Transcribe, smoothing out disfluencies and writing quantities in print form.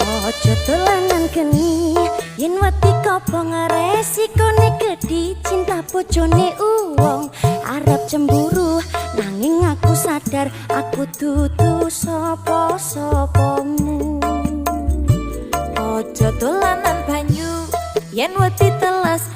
Ojo dolanan geni yen wedi kobong, resikone gedhi, cinta bojone uwong arep cemburu, nanging aku sadar aku dudu sapa-sapamu. Ojo dolanan banyu yen wedi teles.